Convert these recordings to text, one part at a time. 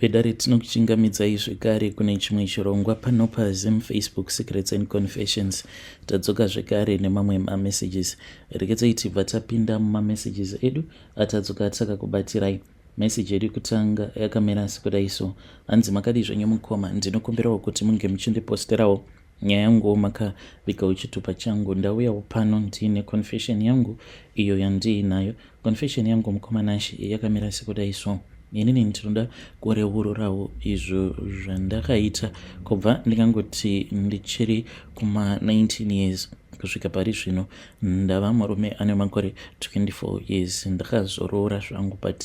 Vedare, tinokuchingamidzai zvekare kune chimwe chirongwa pano paZim Facebook Secrets and Confessions. Tadzoka zvekare nemamwe mamessages. Regedzai tibva tapinda mumamessages edu atadzoka takakubatirai. Message yedu yekutanga yakamira sekudai so. Hanzi, "Makadii zvenyu mukoma? Ndinokumbirawo kuti munge muchindiposterawo nyaya yanguwo makavigawo chitupa changu. Ndauyawo pano ndiine confession yangu iyo yandiinayo. Confession yangu, mukoma Nashi, yakamira sekudai so. Inini ndinoda kureururawo izvo zvandakaita kubva ndingangoti ndichiri kuma19 years kusvika pari zvino ndava murume ane makore 24 years. Ndakazoroora zvangu, but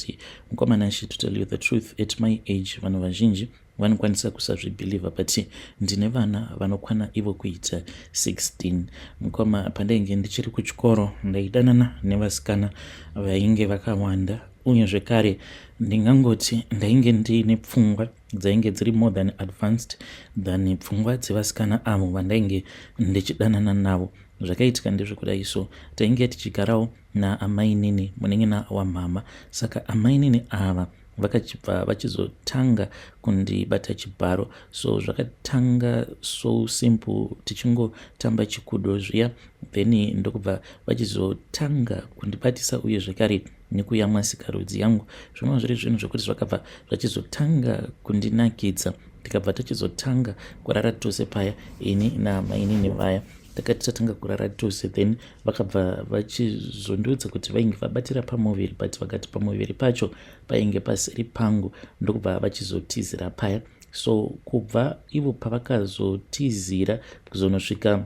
mukoma Nashi, to tell you the truth, at my age vanhu vazhinji vanokwanisa kusazvibhilivha, but ndine vana vanokwana ivo kuita 16. Mukoma, pandainge ndichiri kuchikoro ndaidanana nevasikana vainge vakawanda, uye zvekare ndingangoti ndainge ndiine pfungwa dzainge dziri more than advanced than pfungwa dzevasikana avo vandainge ndichidanana navo. Zvakaitika ndezvekudai so. Tainge tichigarawo naamainini, munin'ina wamhama. Saka amainini ava vakachibva vachizotanga kundibata chibharo. So zvakatanga so simple, tichingotamba chikudo zviya, then ndokubva vachizotanga kundibatisa uye zvekare nekuyamwa sikarudzi yangu, zvinova zviri zvinhu zvekuti zvakabva zvachizotanga kundinakidza. Tikabva tachizotanga kurara tose paya, ini namainini vaya. Takati tatanga kurara tose, then vakabva vachizondiudza kuti vainge vabatira pamuviri, but vakati pamuviri pacho painge pasiri pangu, ndokubva vachizotizira paya. So kubva ivo pavakazotizira kuzonosvika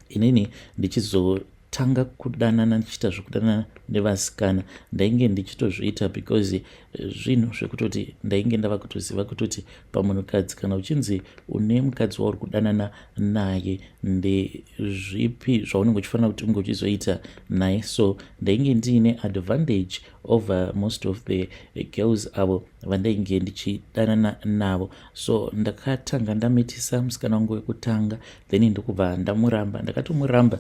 inini ndichizotanga kudanana, ndichiita zvekudanana nevasikana, ndainge ndichitozviita because zvinhu zvekutoti ndainge ndava kutoziva kutoti pamunhukadzi, kana uchinzi une mukadzi wauri kudanana naye, ndezvipi zvaunenge uchifanira kuti unge uchizoita naye. So ndainge ndiine advantage over most of the girls avo vandainge ndichidanana navo. So ndakatanga ndamitisa musikana wangu wekutanga, then ndokubva ndamuramba. Ndakatomuramba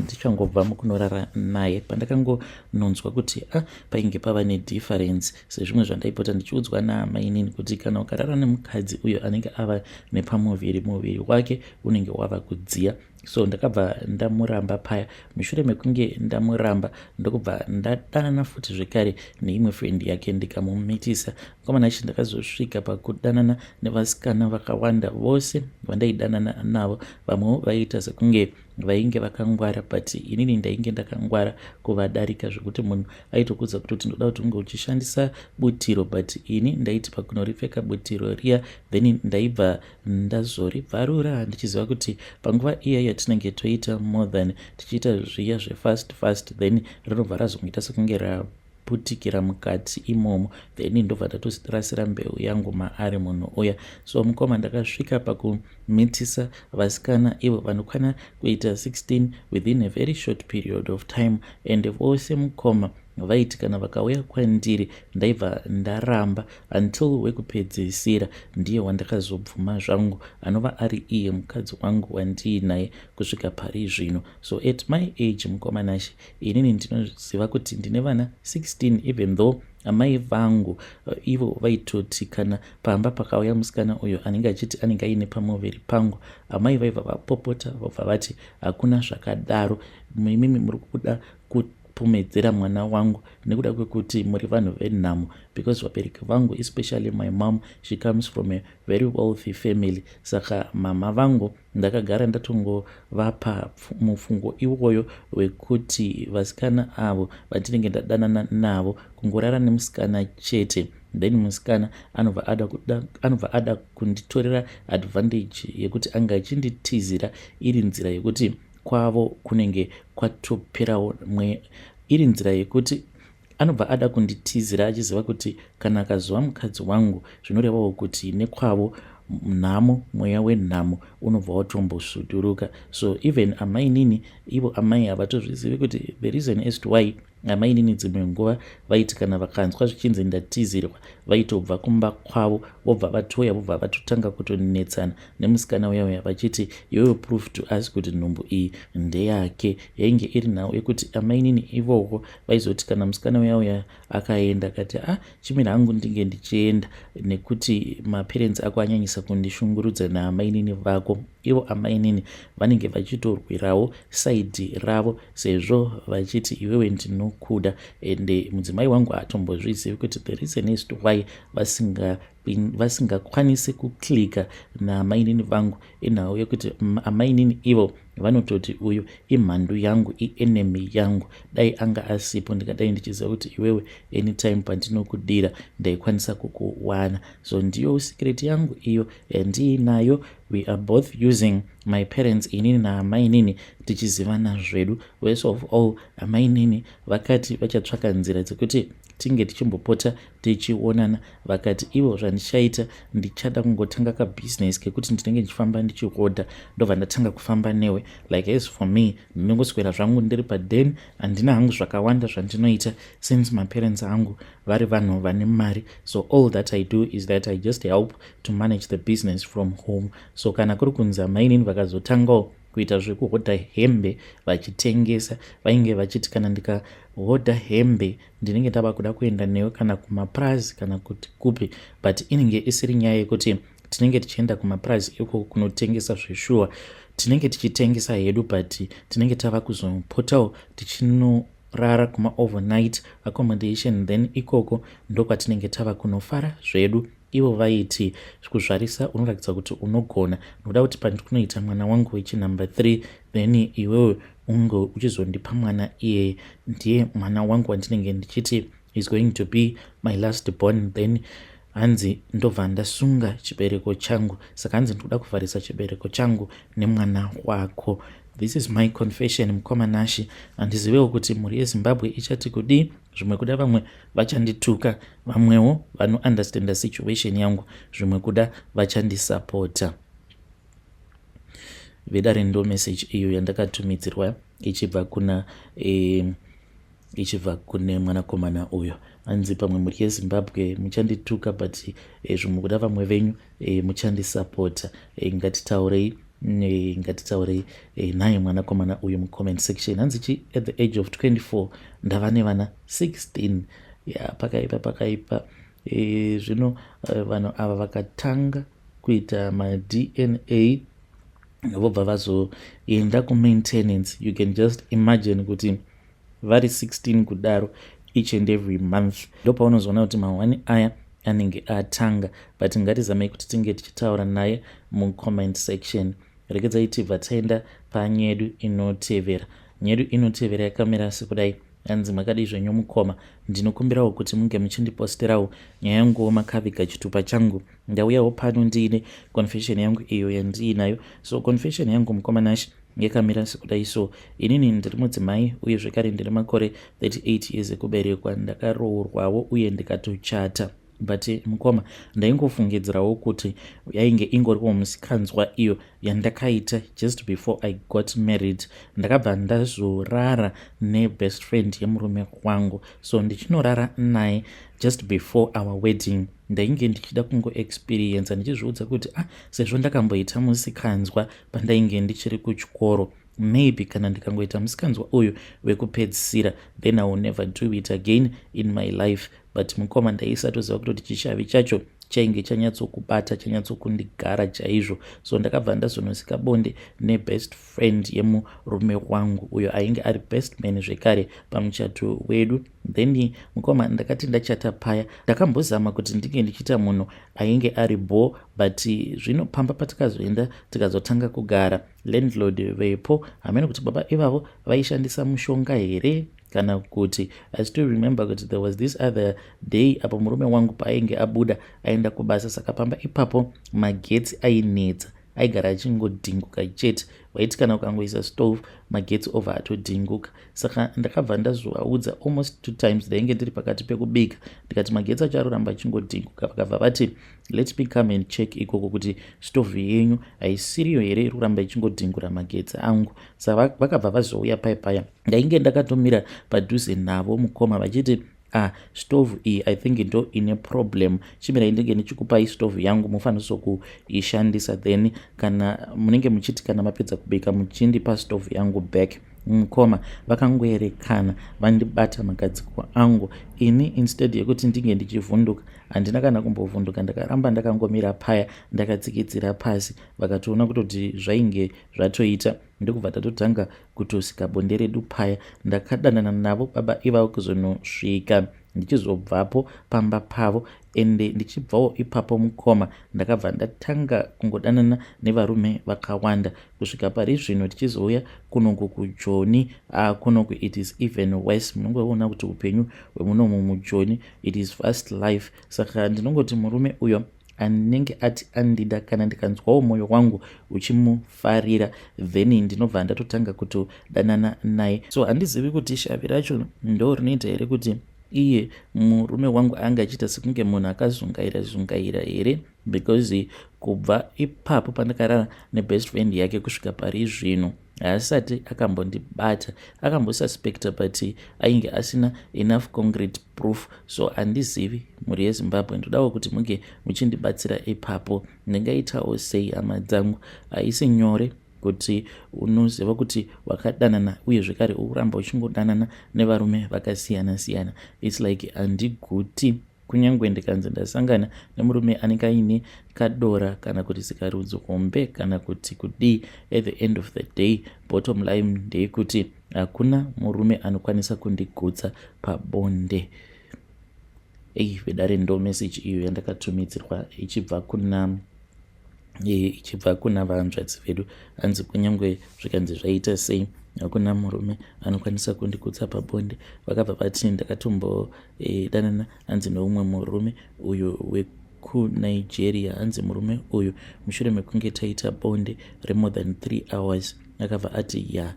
ndichangobva mukunorara naye, pandakangononzwa kuti ah, painge pava nedifference, sezvimwe zvandaipota ndichiudzwa naamainini kuti kana ukarara nemukadzi uyo anenge ava nepamuviri, muviri wake unenge wava kudziya. So ndakabva ndamuramba paya. Mushure mekunge ndamuramba, ndokubva ndadanana futi zvekare neimwe friend yake, ndikamumitisa. Mukomana ichi, ndakazosvika pakudanana nevasikana vakawanda. Vose vandaidanana navo, vamwewo vaiita sekunge vainge vakangwara, but inini ndainge ndakangwara kuvadarika, zvekuti munhu aitokudza kutoti, "Ndoda kuti unge uchishandisa butiro," but ini ndaiti pakunoripfeka butiro riya, then ndaibva ndazoribvarura, ndichiziva kuti panguva iya yatinenge toita more than tichiita zviya zvefast fast, then rinobva razongoita sekunge raputikira mukati imomo, then ndobva ndatorasira mbeu yangu maari munhu uya. So mukoma, ndakasvika pakumitisa vasikana ivo vanokwana kuita 16 within a very short period of time, and vose, mukoma, vaiti kana vakauya kwandiri ndaibva ndaramba, until wekupedzisira ndiye wandakazobvuma zvangu, anova ari iye mukadzi wangu wandiinaye kusvika pari zvino. So at my age, mukoma Nashe, inini ndinoziva kuti ndine vana 16, even though amai vangu ivo vaitoti kana pamba pakauya musikana uyo anenge achiti anenge aine pamuviri pangu, amai vaibva vapopota, vobva vati, "Hakuna zvakadaro. Imimi muri kuda kupomedzera mwana wangu nekuda kwekuti muri vanhu venhamo," because vabereki vangu, especially my mom, she comes from a very wealthy family. Saka mama vangu ndakagara ndatongovapa mufungo iwoyo wekuti vasikana avo vandinenge ndadanana navo, kungorara nemusikana chete, then musikana anobva ada kunditorera advantage yekuti anga achinditizira, iri nzira yekuti kwavo kunenge kwatoperawo mwe, iri nzira yekuti anobva ada kunditizira achiziva kuti kana akazova mukadzi wangu, zvinorevawo kuti nekwavo nhamo, mweya wenhamo unobva watombosuduruka. So even amainini ivo, amai havatozvizivi kuti the reason as to why Amainini dzimwe nguva vaiti kana vakanzwa zvichinzi ndatizirwa, vaitobva kumba kwavo vobva vatouya, vobva vatotanga kutonetsana nemusikana uya uya vachiti, "Iwewe, proof to us kuti nhumbu iyi ndeyake." Yainge iri nhau yekuti amainini ivoko vaizoti kana musikana uya uya akaenda akati, "A ah, chimira hangu ndinge ndichienda nekuti maparents ako anyanyisa kundishungurudza naamainini vako," ivo amainini vanenge vachitorwirawo side ravo sezvo vachiti, "Iwewe ndinokuda." Ende mudzimai wangu haatombozvizivi kuti the reason is to why vasingakwanisi kuclicka namainini vangu inhau yekuti amainini ivo vanototi, "Uyu imhandu yangu, ienemy yangu. Dai anga asipo, ndingadai ndichiziva kuti iwewe anytime pandinokudira ndaikwanisa kukuwana." So ndiyo secret yangu iyo yandiinayo. We are both using my parents, inini naamainini tichizivana zvedu. Worst of all, amainini vakati vachatsvaka nzira dzekuti tinge tichimbopota tichionana. Vakati ivo zvandichaita, ndichada kungotanga kabhizinesi kekuti ndinenge ndichifamba ndichihodha, ndobva ndatanga kufamba newe. Like, as for me, ndinongoswera zvangu ndiri paden, handina hangu zvakawanda zvandinoita since maparents angu vari vanhu vane mari. So all that I do is that I just help to manage the business from home. So kana kuri kunzi amainini vakazotangawo kuita zvekuhodha hembe vachitengesa, vainge vachiti kana ndikahodha hembe ndinenge ndava kuda kuenda newe kana kumapurazi kana kuti kupi, but inenge isiri nyaya yekuti tinenge tichienda kumapurazi iko kunotengesa. Zveshuwa tinenge tichitengesa hedu, but tinenge tava kuzopotawo tichinorara kumaovernight accommodation, then ikoko ndokwatinenge tava kunofara zvedu. Ivo vaiti kuzvarisa unoratidza kuti unogona, nokuda kuti pandikunoita mwana wangu wechinumber 3, then iwewe unge uchizondipa mwana iyeye, ndiye mwana wangu wandinenge ndichiti is going to be my last born. Then hanzi ndobva ndasunga chibereko changu. Saka hanzi ndikuda kuvharisa chibereko changu nemwana wako. This is my confession, mukoma Nashi. Handizivewo kuti mhuri yeZimbabwe ichati kudii. Zvimwe kuda vamwe vachandituka, vamwewo vanounderstanda situation yangu, zvimwe kuda vachandisapota. Vedare, ndo message iyo yandakatumidzirwa ichibva kune mwanakomana uyo. Hanzi pamwe mhuri yeZimbabwe muchandituka, but zvimwe kuda vamwe venyu muchandisapota. Ngatitaurei naye mwanakomana uyu mucomment section. Hanzi chi at the age of 24 ndava nevana 16. Ya, pakaipa, pakaipa. Zvino vanhu ava vakatanga kuita maDNA, vobva vazoenda kumaintenance. You can just imagine kuti vari 16 kudaro, each and every month ndopaunozoona kuti mahwani aya anenge atanga. But ngatizamei kuti tinge tichitaura naye mucomment section. Regedzai tibva taenda panyedu inotevera. Nyedu inotevera yakamira sekudai. Hanzi, "Makadii zvenyu mukoma? Ndinokumbirawo kuti munge muchindiposterawo nyaya yanguwo makaviga chitupa changu. Ndauyawo pano ndiine confession yangu iyo yandiinayo. So confession yangu, mukoma Nash, yakamira sekudai. So inini ndiri mudzimai uye zvekare ndiri makore 38 years ekuberekwa. Ndakaroorwawo uye ndikatochata, but mukoma, ndaingofungidzirawo kuti yainge ingoriwo musikanzwa iyo yandakaita just before I got married. Ndakabva ndazorara nebest friend yemurume wangu. So ndichinorara naye just before our wedding, ndainge ndichida kungoexperienca, ndichizviudza kuti, ah, sezvo ndakamboita musikanzwa pandainge ndichiri kuchikoro, maybe kana ndikangoita musikanzwa uyu wekupedzisira, then I will never do it again in my life. But mukoma, ndaisatoziva kutoti chishavi chacho chainge chanyatsokubata, chanyatsokundigara chaizvo. So ndakabva ndazonosika bonde nebest friend yemurume wangu, uyo ainge ari best man zvekare pamuchato wedu. Then mukoma, ndakati ndachata paya, ndakambozama kuti ndinge ndichiita munhu ainge ari bo, but zvino pamba patikazoenda tikazotanga kugara, landlord vepo, hamene kuti baba ivavo vaishandisa mushonga here kana kuti. I still remember kuti there was this other day apo murume wangu paainge abuda aenda kubasa, saka pamba ipapo magetsi ainetsa. Aigara achingodhinguka chete. Waiti kana ukangoisa stove, magetsi obva atodhinguka. Saka ndakabva ndazovaudza almost two times, ndainge ndiri pakati pekubika, ndikati magetsi acho aroramba achingodhinguka. Vakabva vati, "Let me come and check ikoko kuti stove yenyu haisiriyo here iri kuramba ichingodhingura magetsi angu." Saka vakabva vazouya pai paya, ndainge ndakatomira padhuze navo mukoma, vachiti, "Ah, stove iyi I think ndo ine problem. Chimirai ndinge ndichikupai stove yangu, mufanise kuishandisa. Then kana munenge muchiti kana mapedza kubika, muchindipa stove yangu back." Mukoma, vakangoerekana vandibata magadziko angu. Ini instead yekuti ndinge ndichivhunduka, handina kana kumbovhunduka. Ndakaramba ndakangomira paya, ndakatsikidzira pasi. Vakatoona kutoti zvainge zvatoita, ndokubva tatotanga kutosika bonde redu paya. Ndakadanana navo baba ivavo kuzonosvika ndichizobvapo pamba pavo. Ende ndichibvawo ipapo mukoma, ndakabva ndatanga kungodanana nevarume vakawanda kusvika pari zvino. Tichizouya kunoku kuJoni, kunoku it is even worse. Munongoona kuti upenyu hwemunomu muJoni, it is fast life. Saka ndinongoti murume uyo anenge ati andida, kana ndikanzwawo mwoyo wangu uchimufarira, then ndinobva ndatotanga kutodanana naye. So handizivi kuti shavi racho ndo rinoita here kuti iye murume wangu anga achiita sekunge munhu akazungaira zungaira here, because kubva ipapo pandakarara nebest friend yake kusvika pari zvino, haasati akambondibata. Akambosuspecta, but ainge asina enough concrete proof. So handizivi, mhuri yeZimbabwe, ndodawo kuti munge muchindibatsira ipapo. Ndingaitawo sei, hama dzangu? Haisi nyore kuti unoziva kuti wakadanana uye zvekare uramba uchingodanana nevarume vakasiyana siyana. It's like handiguti, kunyange ndikanzi ndasangana nemurume anenge aine kadora kana kuti sikarudzi hombe kana kuti kudii, at the end of the day, bottom line ndeyekuti hakuna murume anokwanisa kundigutsa pabonde. Ei vedare, ndo message iyo yandakatumidzirwa ichibva kuna vanzvadzi vedu. Hanzi kunyange zvikanzi zvaita sei, hakuna murume anokwanisa kundigutsa pabonde. Vakabva vati ndakatombodanana, hanzi neumwe murume uyu wekuNigeria. Hanzi murume uyu, mushure mekunge taita bonde remore than 3 hours, akabva ati, "Ya,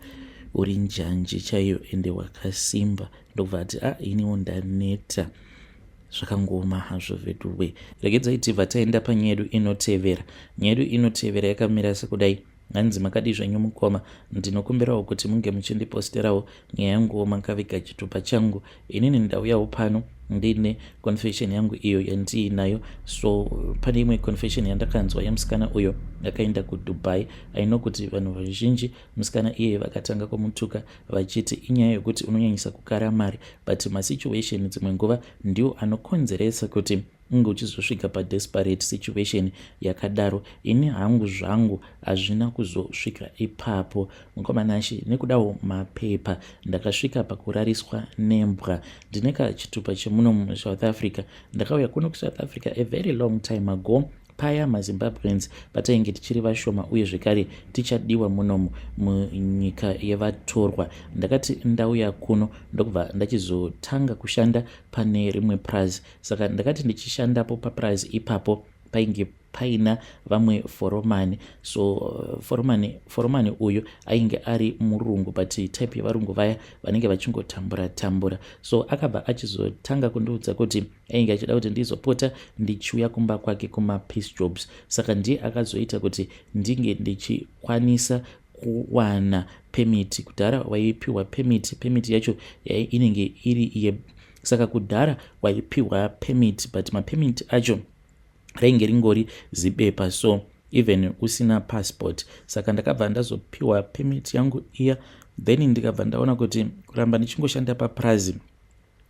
uri njanji chaiyo, ende wakasimba." Ndokubva ati, "A, ah, iniwo ndaneta." Zvakangoma hazvo veduwe. Regedzai tibva taenda panyaya yedu inotevera. Nyaya yedu inotevera yakamira sekudai. Hanzi, "Makadi zvenyu mukoma? Ndinokumbirawo kuti munge muchindiposterawo nyaya yanguwo makaviga chitupa changu. Inini ndauyawo pano ndine confession yangu iyo yandiinayo. So pane imwe confession yandakanzwa yemusikana uyo akaenda kuDubai. Aino kuti vanhu vazhinji musikana iyeye vakatanga kumutuka vachiti inyaya yekuti unonyanyisa kukara mari, but masituation dzimwe nguva ndiwo anokonzeresa kuti unge uchizosvika padesperate situation yakadaro. Ini hangu zvangu hazvina kuzosvika ipapo, mukomanashi. Nekudawo mapepa, ndakasvika pakurariswa nembwa. Ndine kachitupa chemuno muSouth Africa. Ndakauya kuno kuSouth Africa a very long time ago, paya maZimbabweans patainge tichiri vashoma uye zvekare tichadiwa munomu munyika yevatorwa. Ndakati ndauya kuno, ndokubva ndachizotanga kushanda pane rimwe purazi. Saka ndakati ndichishandapo papurazi ipapo, painge paina vamwe foromani. So foromani uyu ainge ari murungu, but type yevarungu vaya vanenge vachingotambura tambura. So akabva achizotanga kundiudza kuti ainge achida kuti ndizopota ndichiuya kumba kwake kumapiece jobs. Saka ndiye akazoita kuti ndinge ndichikwanisa kuwana permit. Kudhara waipiwa permit, permit yacho inenge iri ye, saka kudhara waipiwa permit, but mapermit acho rainge ringori zibepa, so even usina passport. Saka ndakabva ndazopiwa permit yangu iya. Then ndikabva ndaona kuti kuramba ndichingoshanda papurazi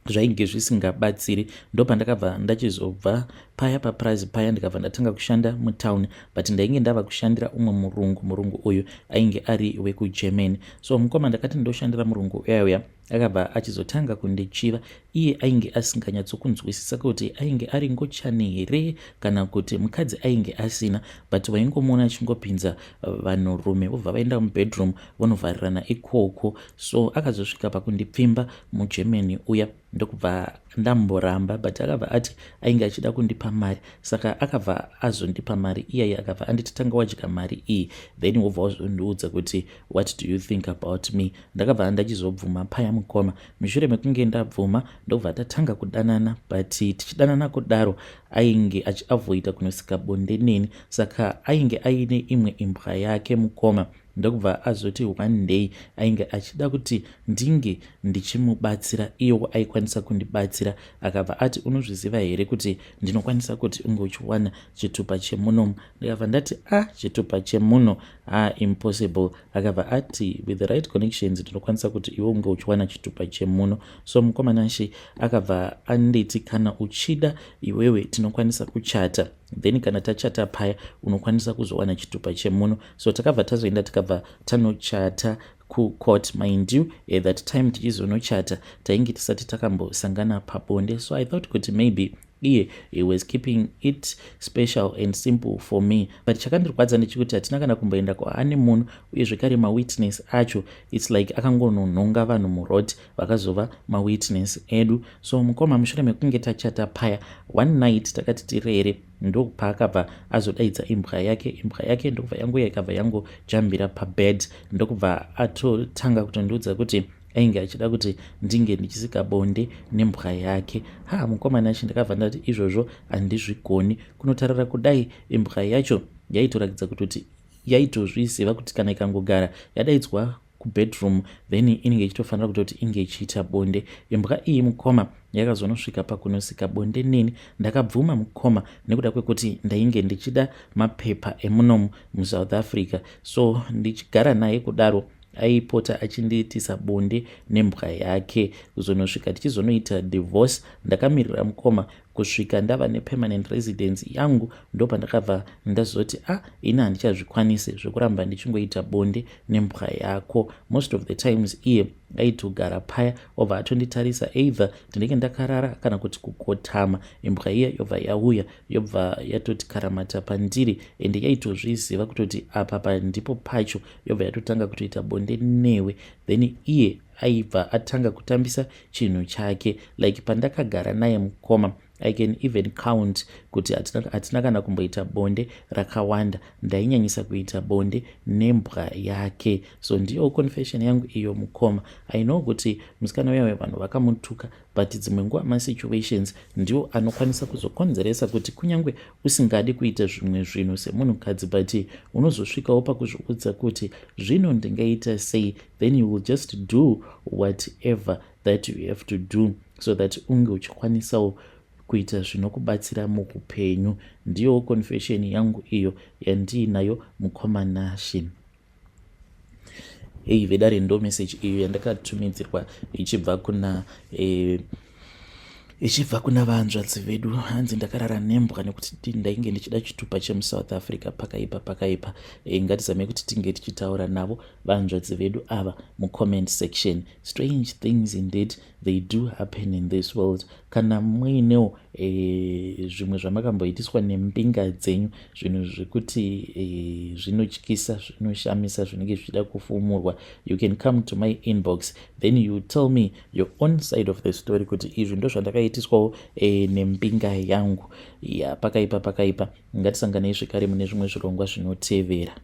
zvainge zvisingabatsiri. Ndopandakabva ndachizobva paya papurazi paya, ndikabva ndatanga kushanda mutown, but ndainge ndava kushandira umwe murungu. Murungu uyu ainge ari wekuGermany. So mukoma, ndakati ndoshandira murungu uya uya, akabva achizotanga kundichiva. Iye ainge asinganyatsokunzwisisa kuti ainge ari ngochani here kana kuti mukadzi ainge asina, but waingomuona achingopinza vanhurume, vobva vaenda mubedroom, vonovharirana ikoko. So akazosvika pakundipfimba muGermany uya, ndokubva ndamboramba, but akabva ati ainge achida kundipa mari. Saka akabva azondipa mari iyayi, akabva anditi, "Tanga wadya mari iyi, then wobva wazondiudza kuti what do you think about me?" Ndakabva ndachizobvuma paya, mukoma. Mushure mekunge ndabvuma, ndobva tatanga kudanana, but tichidanana kudaro ainge achiavoida kunosika bonde neni. Saka ainge aine imwe imbwa yake, mukoma. Ndokubva azoti one day ainge achida kuti ndinge ndichimubatsira, iwo aikwanisa kundibatsira. Akabva ati, "Unozviziva here kuti ndinokwanisa kuti unge uchiwana chitupa chemuno?" Ndikabva ndati, "A ah, chitupa chemuno? Ah, impossible." Akabva ati, "With the right connections ndinokwanisa kuti iwe unge uchiwana chitupa chemuno." So mukoma Nashe, akabva anditi, "Kana uchida iwewe, tinokwanisa kuchata, then kana tachata paya unokwanisa kuzowana chitupa chemuno." So takabva tazoenda, tikabva tanochata kucourt. Mind you, at that time tichizonochata tainge tisati takambosangana pabonde, so I thought kuti maybe iye he was keeping it special and simple for me. But chakandirwadza ndechekuti hatina kana kumboenda kuhoneymoon, uye zvekare mawitness acho, it's like akangononhonga vanhu muroad vakazova mawitness edu. So mukoma, mushure mekunge tachata paya, one night takati tirere, ndopaakabva azodaidza imbwa yake. Imbwa yake ndokubva yanguya, ikabva yangojambira pabed, ndokubva atotanga kutondiudza kuti ainge achida kuti ndinge ndichisika bonde nembwa yake. Ha, mukoma Nashe, ndakabva ndati izvozvo handizvigoni. Kunotarira kudai, imbwa yacho yaitoratidza kutoti yaitozviziva kuti kana ikangogara yadaidzwa kubedroom, then inenge ichitofanira kutoti inge ichiita bonde. Imbwa iyi, mukoma, yakazonosvika pakunosika bonde neni. Ndakabvuma, mukoma, nekuda kwekuti ndainge ndichida mapepa emunomu muSouth Africa. So ndichigara naye kudaro, aipota achindiitisa bonde nembwa yake kuzonosvika tichizonoita divorce. Ndakamirira, mukoma, kusvika ndava nepermanent residence yangu, ndopandakabva ndazoti, "A ah, ini handichazvikwanisi zvekuramba ndichingoita bonde nembwa yako." Most of the times iye aitogara paya, obva atonditarisa, either ndinenge ndakarara kana kuti kukotama, imbwa iya yobva yauya, yobva yatoti karamata pandiri, ende yaitozviziva kutoti apa pandipo pacho, yobva yatotanga kutoita bonde newe. Then iye aibva atanga kutambisa chinhu chake. Like pandakagara naye, mukoma, I can even count kuti hatina kana kumboita bonde rakawanda. Ndainyanyisa kuita bonde nembwa yake. So ndiyo confession yangu iyo, mukoma. I know kuti musikana uya vanhu vakamutuka, but dzimwe nguva masituations ndiwo anokwanisa kuzokonzeresa kuti kunyange usingadi kuita zvimwe zvinhu semunhukadzi, but unozosvikawo pakuzviudza kuti zvino ndingaita sei? Then you will just do whatever that you have to do so that unge uchikwanisawo kuita zvinokubatsira muupenyu. Ndiyowo confession yangu iyo yandiinayo, mukoma Nashe. Hei vedare, ndo message iyo yandakatumidzirwa ichibva kuna vanzvadzi vedu. Hanzi, "Ndakarara nembwa nekuti ndainge ndichida chitupa chemuSouth Africa." Pakaipa, pakaipa. Ngatizamei kuti tinge tichitaura navo vanzvadzi vedu ava mucomment section. Strange things indeed, they do happen in this world. Kana muinewo zvimwe zvamakamboitiswa nembinga dzenyu, zvinhu zvekuti zvinotyisa, zvinoshamisa, zvinenge zvichida kufumurwa, you can come to my inbox, then you tell me your own side of the story kuti izvi ndo zvandakaitiswawo nembinga yangu. Ya, pakaipa, pakaipa. Ngatisanganei zvekare mune zvimwe zvirongwa zvinotevera.